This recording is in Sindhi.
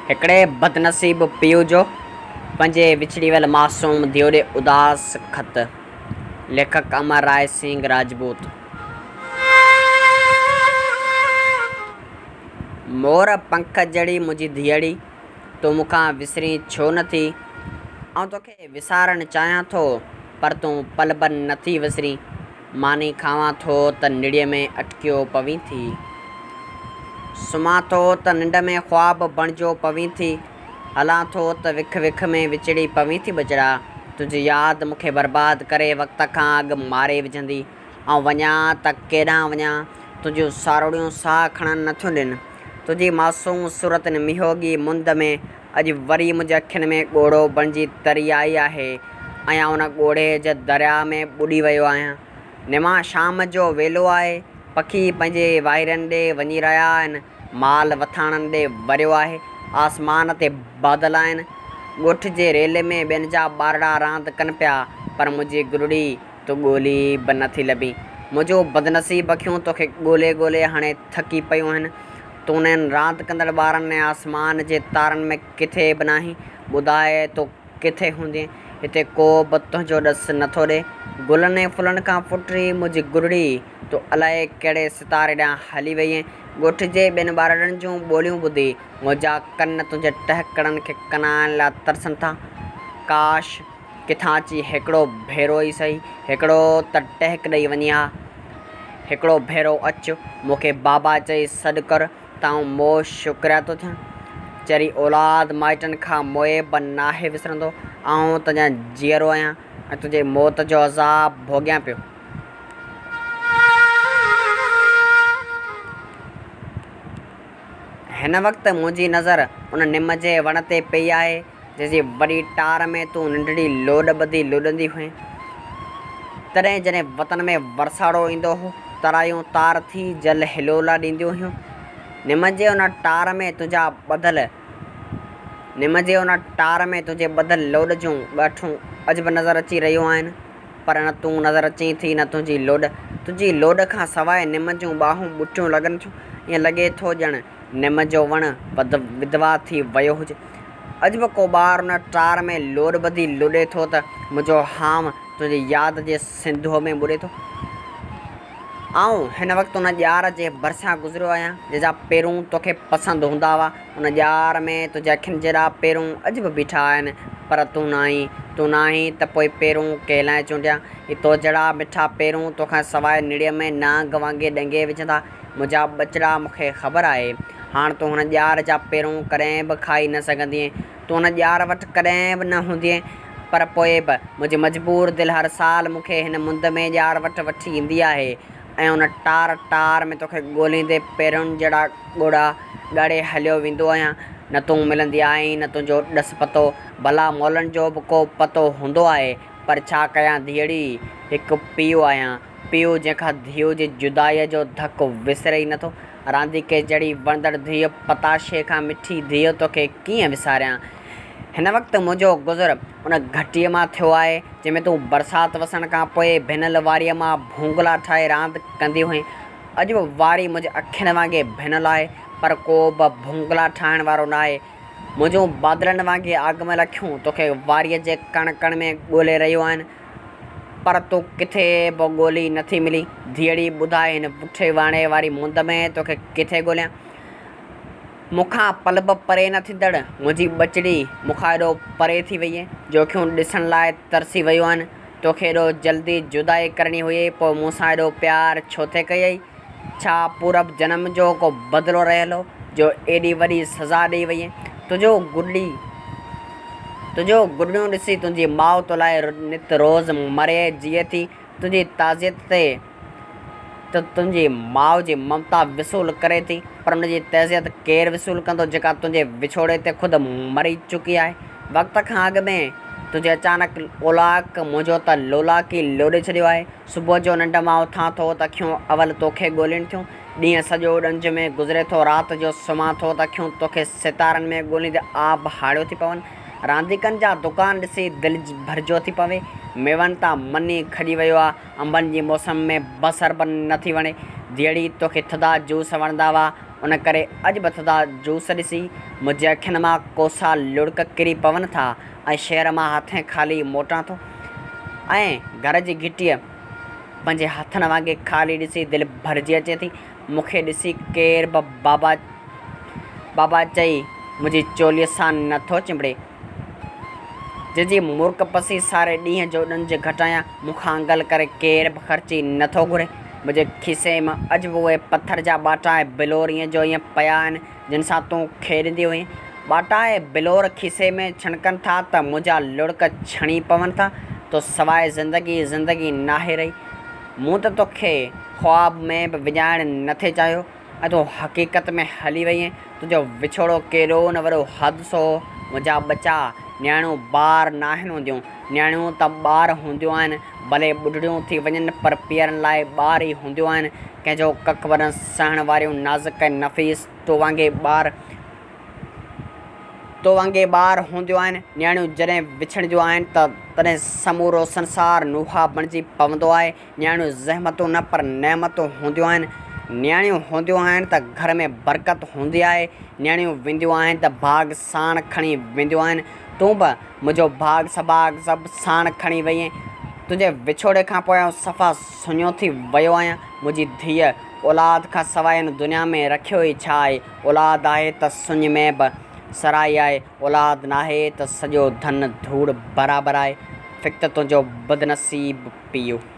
هڪڙي بدنصيب پيء جو پنهنجي وڇڙي ويل معصوم ڌيء ڏي اداس خط، ليکڪ امر راء سنگهه راجپوت. مور پنک جهڙي منهنجي ڌيئڙي، تون مون کان وسرين ڇو نه ٿي؟ آئون توکي وسارڻ چاهيان ٿو، پر تون پل به نه ٿي وسرين. ماني کاوان ٿو ته نڙيء ۾ اٽڪيو پوين ٿي. سمهان ٿو ته ننڊ ۾ خواب بڻجيو پوين ٿي. هلان ٿو ته وک وک ۾ وچڙي پوين ٿي ٻچڙا! تنهنجي ياد مون کي برباد ڪري وقت کان اڳ ماري وجهندي. آئون وڃان ته ڪيڏانهن وڃان؟ تنهنجون ساروڻيون ساهه کڻڻ نٿيون ڏين. تنهنجي معصوم صورت ان مينهوڳي مند ۾ اڄ وري منهنجي اکين ۾ ڳوڙهو بڻجي تري آئي آهي ۽ آئون ان ڳوڙهي جي درياء ۾ ٻڏي ويو آهيان. نما شام جو ويلو آهي. پکي پنهنجي واهيرن ڏي وڃي رهيا آهن. مال وٿاڻن ڏي وريو آهي. آسمان تي بادل آهن. ڳوٺ جي ريلي ۾ ٻين جا ٻارڙا راند ڪن پيا، پر منهنجي گرڙي تون ڳولي به نه ٿي لڀين. منهنجون بدنصيب اکيون توکي ڳولي ڳولي هاڻي ٿڪي پيون آهن. تون انهن راند ڪندڙ ٻارن ۽ آسمان جي تارن ۾ ڪٿي به ناهين. ٻڌاء تون ڪٿي هوندين؟ هتي ڪو به تنهنجو ڏس نه ٿو ڏئي. گلن ۽ ڦلن کان ڦٽي منهنجي گرڙي، تون الائي ڪهڙي ستاري ڏانهن هلي وئين. ڳوٺ جي ٻين ٻارڙن جون ٻوليون ٻڌي، منهنجا ڪن تنهنجي ٽهڪڙن کي ڪنائڻ لاء ترسن ٿا. ڪاش! ڪٿان اچي هڪڙو ڀيرو ئي سهي، هڪڙو ته ٽهڪ ڏئي وڃين ها. هڪڙو ڀيرو اچ، مون کي بابا چئي سڏ ڪر ته آئون موء شڪرياتو ٿيان. چري اولاد مائٽن کان موئي به ناهي وسرندو. آئون ته اڃا جيئرو آهيان ۽ تنهنجي موت جو عذاب ڀوڳيان پيو. هن وقت منهنجي نظر ان نم جي وڻ تي پئي آهي، جنهن جي وڏي ٽار ۾ تون ننڍڙي لوڏ ٻڌي لڏندي هئين. تڏهن جڏهن وطن ۾ ورساڙو ايندو هو، ترايون تار ٿي جل هلولا ڏينديون هيون. نم جي ان ٽار ۾ تنهنجا ٻڌل نم جي ان ٽار ۾ تنهنجي ٻڌل لوڏ جون ڳاٺون اڄ به نظر اچي رهيون آهن، پر نه تون نظر اچين ٿي نه تنهنجي لوڏ. تنهنجي لوڏ کان سواء نم جون ٻانهون ٻٽيون لڳن ٿيون. ائين لڳي ٿو ڄڻ نم جو وڻ وڌوا ٿي ويو هجي. اڄ به ڪو ٻار ان ٽار ۾ لوڏ ٻڌي لڏي ٿو ته منهنجو هانء تنهنجي ياد جي سنڌوء ۾ ٻڏي ٿو. آئون هن وقت ان ڄار جي ڀرسان گذريو آهيان، جنهن جا پيرون توکي پسند هوندا هئا. ان ڄار ۾ تنهنجي اکين جيڏا پيرون اڄ به بيٺا آهن، پر تون ناهين. تون ناهين ته پوء پيرون ڪنهن لاء چونڊيان؟ هي تو جهڙا مٺا پيرون توکان سواء نڙيء ۾ نانگ وانگي ڏنگي وجهندا. منهنجا ٻچڙا مون کي خبر آهي، هاڻ تون هن ڄار جا پيرون ڪڏهن به کائي نه سگهندينء. تون هن ڄار وٽ ڪڏهن به نه هوندينء. پر پوء به منهنجي مجبور دل هر سال مون کي هن مند ۾ ڄار وٽ وٺي ايندي آهي ۽ ان ٽار ٽار ۾ توکي ڳوليندي پيرن جهڙا ڳوڙها ڳاڙي هليو ويندو آهيان. نه تون ملندي آهين نه تنهنجو ڏس پتو. ڀلا مولن جو به ڪو پتو هوندو آهي. پر ڇا ڪيان ڌيئڙي، هڪ پيء آهيان. پيء جنهن کان ڌيء جي جدائيء جو ڌڪ وسري ئي نٿو. رانديڪي جهڙي وڻندڙ ڌيء، پتاشي کان مٺي ڌيء توکي ڪيئن وساريان. هن وقت منهنجو گذر ان گهٽيء مان ٿيو آهي، جنهن ۾ تون برسات وسڻ کان پوء ڀنل واريء مان ڀونگلا ٺاهي راند ڪندي هئين. اڄ به واري منهنجي اکين وانگي ڀنل آهي، پر ڪو به ڀونگلا ٺاهڻ وارو ناهي. منهنجون بادلن وانگي آگميل اکيون توکي واريء جي ڪڻ ڪڻ ۾ ڳولي رهيون آهن. پر تون ڪٿي به ڳولي نه ٿي ملين. ڌيئڙي ٻڌاء هن پٺي واڻي واري مند ۾ توکي ڪٿي ڳوليان؟ مون کان پل به پري نه ٿيندڙ منهنجي ٻچڙي مون کان ايڏو پري ٿي وئين جو اکيون ڏسڻ لاء ترسي ويون آهن. توکي ايڏو جلدي جدائي ڪرڻي هئي پوء مون سان ايڏو پيار ڇو ٿي ڪيئي؟ ڇا پورب جنم جو ڪو بدلو رهيل هو جو ايڏي وڏي سزا ڏئي وئين؟ تنهنجو گڏڙي تنهنجو گڏڙيون ڏسي تنهنجي ماء تولاء نت روز مري جيئي ٿي. تنهنجي تعزيت تي ته تنهنجي ماء جي ممتا وصول ڪري ٿي پر ان جي تعزيت ڪير وصول ڪندو جيڪا تنهنجي وڇوڙي تي خود مري چڪي آهي. وقت کان اڳ ۾ تنهنجي اچانڪ اولاڪ منهنجو ته لولاڪ ئي لوڏي ڇڏيو آهي. صبح جو ننڊ مان اٿان ٿو ته اکيون اول توکي ڳولين ٿيون. ڏينهن سڄو ڏنجهه ۾ گذري ٿو. رات جو سمهان ٿو ته اکيون توکي ستارن ۾ ڳوليندي آب هاڙيو ٿي پون. رانديڪن جا دڪان ڏسي دل ڀرجيو ٿي پوي. ميون تان من ئي کڄي ويو آ. انبن جي موسم ۾ بصر به نه ٿي وڻي. ڌيئڙي توکي ٿڌا جوس وڻندا هئا. ان ڪري اڄ به ٿڌا جوس ڏسي منهنجي اکين مان ڪوسا لڙڪ ڪري پون ٿا ۽ شهر مان هٿين خالي موٽان ٿو ۽ گهر جي گهٽيء پنهنجي هٿن وانگي خالي ڏسي دل ڀرجي اچي ٿي. مون کي ڏسي ڪير به بابا بابا چئي منهنجي چوليء سان نه ٿو چنبڙي. جنهن جي مرڪ پسي ساري ڏينهن جو ڏنج گهٽايان، مون کان انگل ڪري ڪير به خرچي نه ٿو گهري. منهنجي کيسي ۾ اڄ به اهي پٿر جا ٻاٽا ۽ بلور ائين جو ائين پيا آهن، جن سان تون کيڏندي هئين. ٻاٽا ۽ بلور کيسي ۾ ڇڻڪن ٿا ته منهنجا لڙڪ ڇڻي پون ٿا. تو سواء زندگي زندگي ناهي رهي. مون ته توکي خواب ۾ به وڃائڻ نه ٿي چاهيو ۽ تون حقيقت ۾ هلي وئين. تنهنجو وڇوڙو ڪيڏو نه وڏو حادثو هو. منهنجا ٻچا، نياڻيون بار ناهن هونديون. نياڻيون ته ٻار هونديون آهن. ڀلي ٻڍڙيون ٿي وڃن پر پيئرن لاء ٻار ئي هونديون آهن. ڪنهن جو ڪک به نه سهڻ واريون نازڪ ۽ نفيس تو وانگي ٻار تو وانگي ٻار هونديون آهن. نياڻيون جڏهن وڇڙنديون آهن ته تڏهن سمورو سنسار نوحا بڻجي پوندو آهي. نياڻيون زحمتون نه پر نعمتون هونديون آهن. نياڻيون هونديون آهن ته گهر ۾ برڪت هوندي آهي. نياڻيون وينديون آهن ته ڀاڳ ساڻ کڻي وينديون آهن. تون به منهنجو ڀاڳ سڀاڳ سڀ ساڻ کڻي وئين. تنهنجي وڇوڙي کان پوء آئون صفا سڃو ٿي ويو آهيان. منهنجي ڌيء، اولاد کان سواء هن دنيا ۾ رکيو ئي ڇا آهي؟ اولاد آهي ته سڃ ۾ به سرهائي آهي، اولاد ناهي ته سڄو ڌن ڌوڙ برابر آهي. فقط تنهنجو بدنصيب پيء.